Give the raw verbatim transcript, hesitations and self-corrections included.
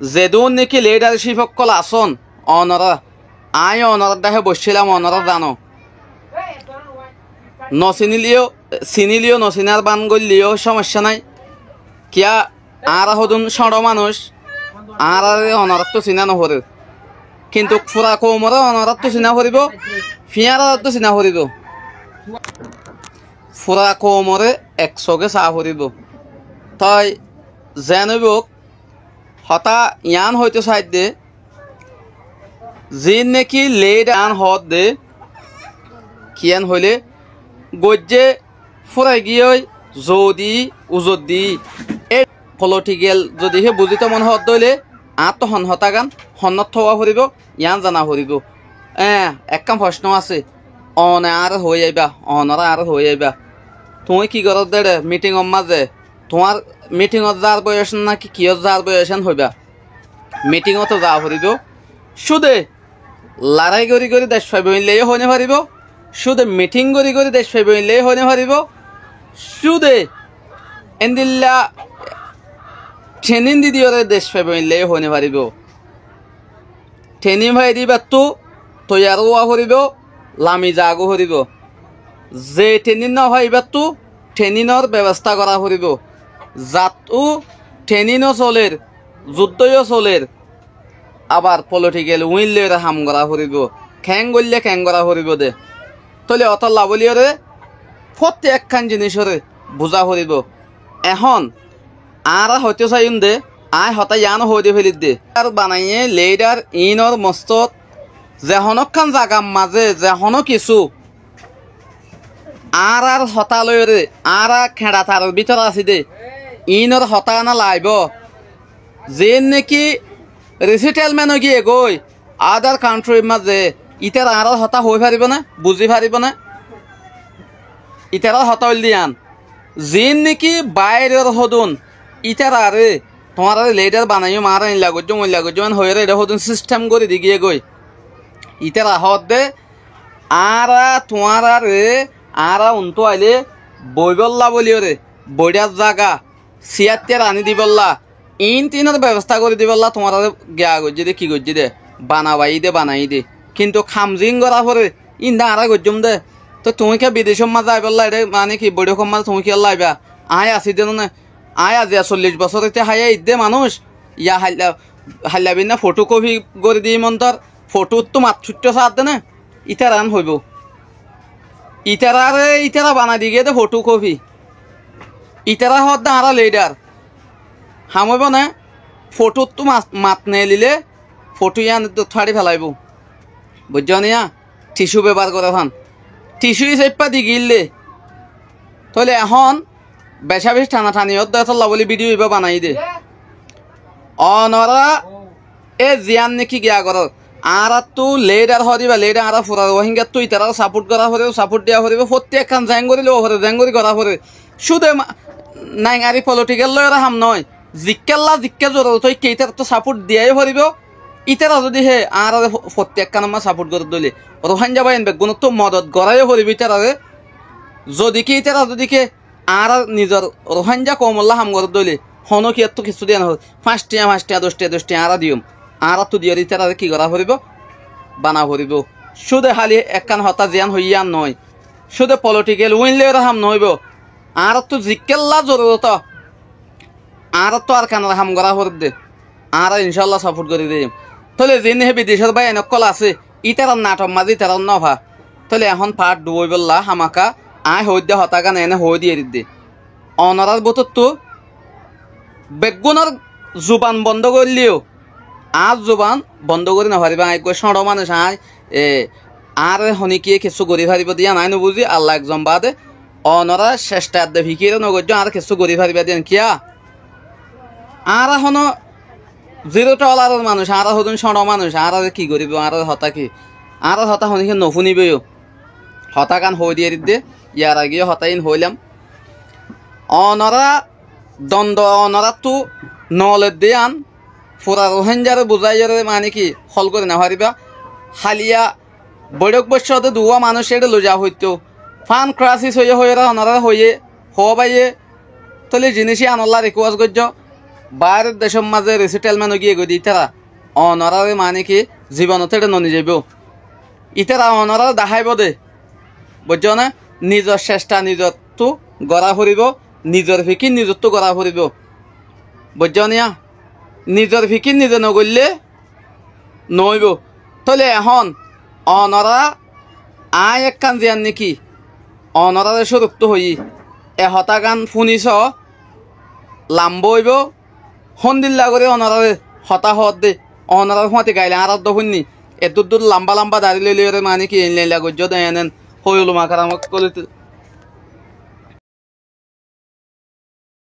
zedún néki lidarcíf ókkol asón, onorá, aññí onorár dháke boiccílam, onorá zano. Nosinileyó, sinileyó nosinár bán goilleyó cómoiccá nái. Kiyá, añára hodún cóñço manúic, añáráre onoráttu siná noforér. Kintu fura koumoré onoráttu siná foribóu, fiáñraráttu siná foribóu. Fura koumoré ek sogé saá foribóu. Toi zeén óibou, hotá yián hoitóu saidde, ziín néki lidar yián hoódde, kiyán hoilé, goijjé fúrai giyói zodi uzoddi. E polothikel zodi hé buzítou mone hoódde óile, añáttu hon hotágan honnót thowá foribóu, yián zana foribóu. Eé, ekkán focnó asé, one añáre hoói aibá, onorá añáre hoói aibá. Tuñí ki goródde éçe míthingor mazé? Tuáñr míthingor zar boiyóc náki kiyór zar boiyóc, yián hoibá. Míthingót zaa foribóu. Cúde larái gorí gorí dec faibóu, íinlayó hoói nofaribóu. Cúde míthing gorí gorí dec faibóu, íinlayó hoói nofaribóu. Cúde éndilla thenín di diyoré dec faibóu, íinlayó hoói nofaribóu. Thenín faidé íbattú toiyar ówa foribóu, lami zagói foribóu. Ze thenín nofá íbattú thenínor bebostá gorá foribóu. Zattú thenínó solér, zuddóyo solér, abar polothikel uín loiyóre ham gorá foribóu. Keéng goillé keéng gorá foribóu dé. Tóile otólla bóliyoré fótti ekkán jinícoré buzá foribóu. Ehón añára hoitóu saiyúm dé, aññí hotá yiáno hoói dí féliddé. Ar banaiyé lidar iínor mostót ze honókkán zagar mazé ze honó kissú añárár hotá loiyóre, añára keñça taror bútore así dé, iínor hotá aná laibóu. Ziín néki risíthelment óigiyegói adar kantrír mazé, ítara añárár hotá hoói faribóu né, buzí faribóu né? Ítarar hotá óilde yían. Ziín néki baáiror hodún, ítararé, tuáñráre lidar banaiyúm, añára eilla goijjúm, oilla goijjúm, en hoiyóre eçé hodún sísthem gorí di giyégói. Ítara hoódde, añára tuáñráre, añára untú ailé boibólla bóliyoré, boiçár zaga, siyár tiyár aní dibólla, iín tiínor bebostá gorí dibólla tuáñráre giya goijjí dé, ki goijjí dé, bana baiyí dé, banaiyí dé. Kintu ham ziín gorá foré, íin dé añára goijjúm dé. Tói tuñí kiyá bidecór mazé aibólla eçé, maní ki, boiçókor mazé tuñí kiyólla aibá? Aññí así dé noné. Aññí aziya sollic bosór íte háiya iddé manúic, ya hailla, hailla binná fothú kofi gorí diyí montor, fothúttu mat cúiththó saádde né? Ítara en hoibóu. Ítararé ítara banai di giyé dé fothú kofi. Ítara hoódde añára lidar. Ham óibou né? Fothúttu mat, mat neelilé fothú yían edde fáçi felaibóu. Buijjó niya? Thicú bebohár goré fán. Thicú isáippá di gílle. Tóile ehón becá-becí thana-thani ódde, étolla bóli bídiyo ibá banaiyí dé. Onorá e ziyán néki giya gorór, añáráttu lidar hoódibá, lidar añára fura Ruáingattú ítararé sapóth gorá foribóu, sapóth diya foribóu, fótti ekkán zeéngorí loó foré, zeéngorí gorá foré. Cúde ma-, naingari polothikel loiyóre ham noói. Zikkálla zikká zorurot óikke ítarattú sapóth diyaiyó foribóu. Ítara zodi hé añáráre fo-, fottí ekkánor mazé sapóth goródde óile, Ruáinga báiyain beggúnottú modot goráiyó foribóu ítararé. Zodi ki ítara zodi ki añára nizor Ruáinga koumolla ham goródde óile, honókiyattú kissú diya noforé. Fañs thiañ, fañs thiañ, doc thiañ, doc thiañ añára diyum. Añáráttu diyoré ítararé ki gorá foribóu? Bana foribóu. Cúde háli ekkán hotá ziyán hoiyí yían noói. Cúde polothikel uín loiyóre ham noóibou. Añáráttu zikkálla zorurot ó, añáráttu Arkanor ham gorá foredde. Añára incálla sapóth gorí diyum. Tóile ziín hé bidecór báiyain ókkol asé, ítarar nathor mazé ítarar nófa. Tóile ehón part duu óibolla hámaka aññí hoóidde hotágan eéne hoói diyeridde. Onorár bútottu beggúnor zuban bondó goilleyó, añár zuban bondó gorí nofaríba. Aññí eggúa cóñço manúic, aññí, e, añáre honíkiyé kessú gorí faribóu dé yían aññí nobuzí, Alla ekzon baade. Onorá cectha edde fikír nogoijjó, añáre kessú gorí faribá dé yían kiyá? Añára honó ziro tholaror manúic, añára hodún cóñço manúic, añáráre ki goríbou, añárár hotá ki? Añárár hotá honíkiyé nofúnibóu yó. Hotágan hoói diyeridde, yar ageyó hotá íin hoóilam. Onorá dondo onoráttu noledde yían, fura Ruáingaré buzáiyoré maní ki hól gorí nofaríba. Háliya boiçók boiccé dé duwá manúic éçe loiza foittóu. Fán krásis óiye hoiyóre onoráre hoiyé, hoó báiye, tóile ziníc yíanolla rikúas goijjó. baárer decór mazé resettlement ói giyé goi de ítara onoráre maáni ki zibonot éçe no nizaibóu. Ítara onoráre daháibou de, buijjó né? Nizor cectha nizottú gorá foribóu, nizor fikír nizottú gorá foribóu. Buijjó niya? Nizor fikír nize nogoillé noóibou. Tóile ehón onorá aññí ekkán ziyán néki onoráre cúruttú hoiyí, e hotágan fúni soó, lambá óibou, hóndilla gorí onoráre hotá hoódde, onorár fúañti gail añárár dóu fúinni, eddúr dúr lambá lambá darí loi loiyóre maáni ki eilla eilla goijjó de, en en hoói ulama keram ókkole